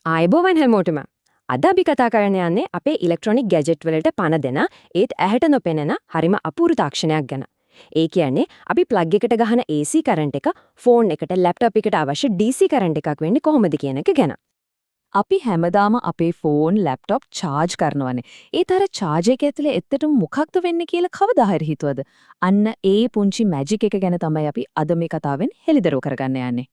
ආයුබෝවන් හැමෝටම. අද අපි කතා කරන්න යන්නේ අපේ ඉලෙක්ට්‍රොනික ගැජට් වලට පණ දෙන ඒත් ඇහැට නොපෙනෙන හරිම අපූර්ව තාක්ෂණයක් ගැන. ඒ කියන්නේ අපි ප්ලග් එකට ගහන AC current එක ෆෝන් එකට, ලැප්ටොප් එකට අවශ්‍ය DC current එකක් වෙන්නේ කොහොමද කියන එක ගැන. අපි හැමදාම අපේ ෆෝන්, ලැප්ටොප් චාර්ජ් කරනවනේ. ඒත් අර චාර්ජ් එක ඇතුලේ ඇත්තටම මොකක්ද වෙන්නේ කියලා කවදා හරි හිතුවද? අන්න ඒ පුංචි මැජික් එක ගැන තමයි අපි අද මේ කතාවෙන් හෙළිදරව් කරගන්න යන්නේ.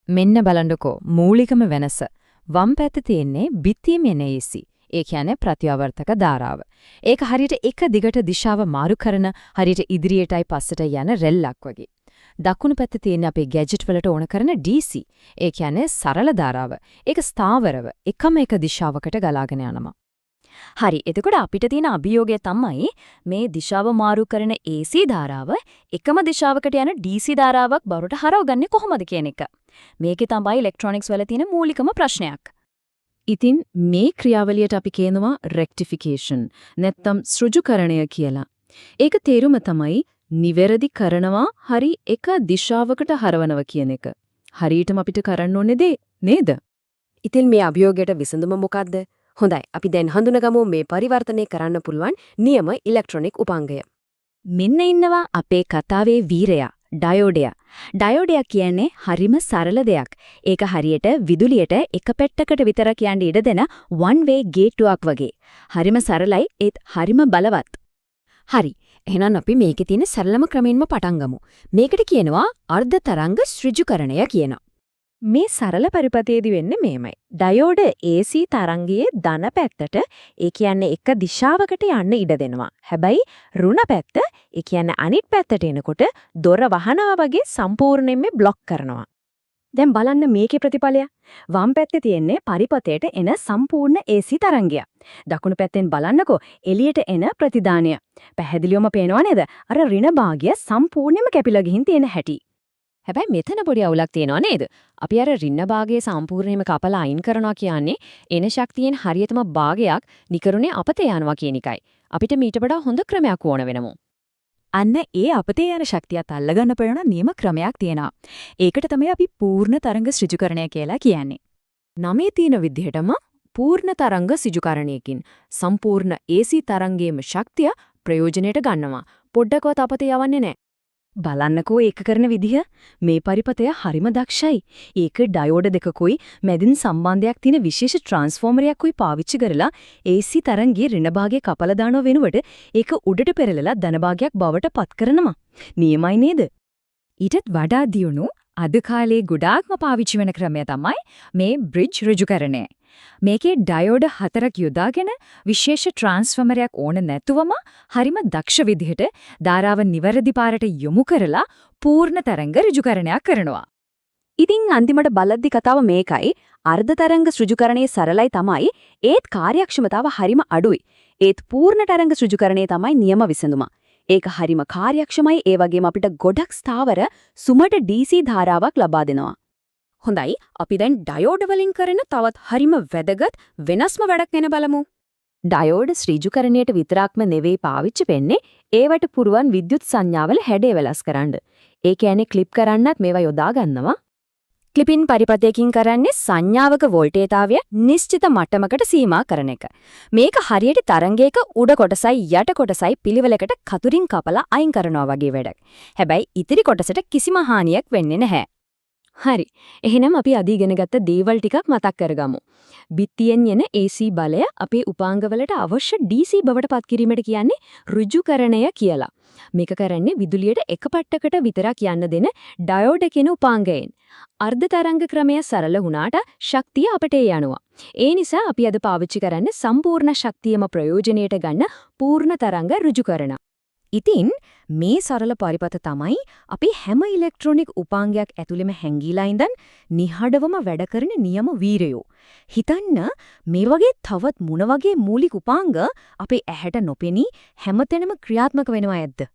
මෙන්න බලන්නකෝ මූලිකම වෙනස. වම් පැත්තේ තියෙන්නේ බිත්තියෙන් එන AC. ඒ කියන්නේ ප්‍රත්‍යාවර්තක ධාරාව. ඒක හරියට එක දිගට දිශාව මාරු කරන, හරියට ඉදිරියටයි පස්සට යන රෙල්ලක් වගේ. දකුණු පැත්තේ තියෙන අපේ ගැජට් වලට ඕන කරන DC. ඒ කියන්නේ සරල ධාරාව. ඒක ස්ථාවරව එකම එක දිශාවකට ගලාගෙන යනවා. හරි, එතකොට අපිට තියෙන අභියෝගය තමයි මේ දිශාව මාරු කරන AC ධාරාව එකම දිශාවකට යන DC ධාරාවක් බවට හරවගන්නේ කොහොමද කියන එක. මේකේ තමයි ඉලෙක්ට්‍රොනික්ස් වල තියෙන මූලිකම ප්‍රශ්නයක්. ඉතින් මේ ක්‍රියාවලියට අපි කියනවා රෙක්ටිෆිකේෂන් නැත්තම් සෘජුකරණය කියලා. ඒක තේරුම තමයි නිවැරදි කරනවා හරි එක දිශාවකට හරවනවා කියන එක. හරියටම අපිට කරන්න ඕනේ දේ නේද? ඉතින් මේ අභියෝගයට විසඳුම මොකද්ද? හොඳයි, අපි දැන් හඳුනගමු මේ පරිවර්තනය කරන්න පුළුවන් නියම ඉලෙක්ට්‍රොනික උපාංගය. මෙන්න ඉන්නවා අපේ කතාවේ වීරයා, ඩයෝඩය. ඩයෝඩයක් කියන්නේ හරිම සරල දෙයක්. ඒක හරියට විදුලියට එක පැත්තකට විතරක් යන්න ඉඩ දෙන one way ගේට්ටුවක් වගේ. හරිම සරලයි, ඒත් හරිම බලවත්. හරි. එහෙනම් අපි මේකේ තියෙන සරලම ක්‍රමෙන්ම පටන් ගමු. මේකට කියනවා අර්ධ තරංග ඍජුකරණය කියලා. මේ සරල පරිපථයේදී වෙන්නේ මෙහෙමයි. ඩයෝඩ AC තරංගයේ ධන පැත්තට, ඒ කියන්නේ එක දිශාවකට යන්න ඉඩ දෙනවා. හැබැයි ඍණ පැත්ත, ඒ කියන්නේ අනිත් පැත්තට එනකොට දොර වහනවා වගේ සම්පූර්ණයෙන්ම බ්ලොක් කරනවා. දැන් බලන්න මේකේ ප්‍රතිඵලය. වම් පැත්තේ තියෙන්නේ පරිපථයට එන සම්පූර්ණ AC තරංගය. දකුණු පැත්තෙන් බලන්නකෝ එළියට එන ප්‍රතිදානය. පැහැදිලිවම පේනවා නේද? අර ඍණ භාගය සම්පූර්ණයෙන්ම කැපිලා ගිහින් තියෙන හැටි. හැබැයි මෙතන පොඩි අවුලක් තියෙනවා නේද? අපි අර ඍණ භාගය සම්පූර්ණයෙන්ම කපලා අයින් කරනවා කියන්නේ එන ශක්තියෙන් හරියටම භාගයක් නිකරුණේ අපතේ යනවා කියන එකයි. අපිට මීට වඩා හොඳ ක්‍රමයක් ඕන වෙනමු. අන්න ඒ අපතේ යන ශක්තියත් අල්ලගන්න පුළුවන් නියම ක්‍රමයක් තියෙනවා. ඒකට තමයි අපි පූර්ණ තරංග ඍජුකරණය කියලා කියන්නේ. නමේ තියෙන විදිහටම පූර්ණ තරංග ඍජුකරණයකින් සම්පූර්ණ AC තරංගයේම ශක්තිය ප්‍රයෝජනයට ගන්නවා. පොඩ්ඩක්වත් අපතේ යවන්නේ නැහැ. බලන්නකෝ ඒක කරන විදිහ. මේ පරිපථය හරිම දක්ෂයි. ඒක ඩයෝඩ දෙකකුයි මැදින් සම්බන්ධයක් තියෙන විශේෂ ට්‍රාන්ස්ෆෝමරයක්කුයි පාවිච්චි කරලා AC තරංගයේ ඍණ භාගය කපලා දානව වෙනුවට ඒක උඩට පෙරලලා ධන භාගයක් බවට පත් කරනවා. නියමයි නේද? ඊටත් වඩා දියුණු අද කාලේ ගොඩාක්ම පාවිච්චි වෙන ක්‍රමය තමයි මේ බ්‍රිජ් ඍජුකරණය. මේකේ ඩයෝඩ හතරක් යොදාගෙන විශේෂ ට්‍රාන්ස්ෆෝමරයක් ඕන නැතුවම හරිම දක්ෂ විදිහට ධාරාව නිවැරදි පාරට යොමු කරලා පූර්ණ තරංග ඍජුකරණයක් කරනවා. ඉතින් අන්තිමට බලද්දි කතාව මේකයි. අර්ධ තරංග ඍජුකරණයේ සරලයි තමයි, ඒත් කාර්යක්ෂමතාව හරිම අඩුයි. ඒත් පූර්ණ තරංග ඍජුකරණය තමයි නියම විසඳුම. ඒක හරිම කාර්යක්ෂමයි, ඒ වගේම අපිට ගොඩක් ස්ථාවර සුමට DC ධාරාවක් ලබා දෙනවා. හොඳයි, අපි දැන් ඩයෝඩ් වලින් කරන තවත් හරිම වැදගත් වෙනස්ම වැඩක් ගැන බලමු. ඩයෝඩ් ඍජුකරණයට විතරක්ම නෙවෙයි පාවිච්චි වෙන්නේ, ඒවට පුරුවන් විද්‍යුත් සංඥාවල හැඩය වෙනස් කරන්න. ඒ කියන්නේ ක්ලිප් කරන්නත් මේවා යොදා ගන්නවා. ක්ලිපින් පරිපථයකින් කරන්නේ සංඥාවක වෝල්ටේජතාවය නිශ්චිත මට්ටමකට සීමා කරන එක. මේක හරියට තරංගයක උඩ කොටසයි යට කොටසයි පිළිවෙලකට කතුරින් කපලා අයින් කරනවා වගේ වැඩක්. හැබැයි ඉතිරි කොටසට කිසිම හානියක් වෙන්නේ නැහැ. හරි. එහෙනම් අපි අද ඉගෙන ගත්ත දේවල් ටිකක් මතක් කරගමු. බිත්තියෙන් එන AC බලය අපේ උපාංගවලට අවශ්‍ය DC බවට පත් කිරීමට කියන්නේ ඍජුකරණය කියලා. මේක කරන්නේ විදුලියට එක පැත්තකට විතරක් යන්න දෙන ඩයෝඩ් කියන උපාංගයෙන්. අර්ධ තරංග ක්‍රමය සරල වුණාට ශක්තිය අපතේ යනවා. ඒ නිසා අපි අද පාවිච්චි කරන්නේ සම්පූර්ණ ශක්තියම ප්‍රයෝජනයට ගන්න පූර්ණ තරංග ඍජුකරණ. ඉතින් මේ සරල පරිපථ තමයි අපි හැම ඉලෙක්ට්‍රොනික උපාංගයක් ඇතුළෙම හැංගීලා ඉඳන් නිහඬවම වැඩ කරන නියම වීරයෝ. හිතන්න, මේ වගේ තවත් මොන වගේ මූලික උපාංග අපේ ඇහැට නොපෙනී හැමතැනම ක්‍රියාත්මක වෙනවා ඇද්ද?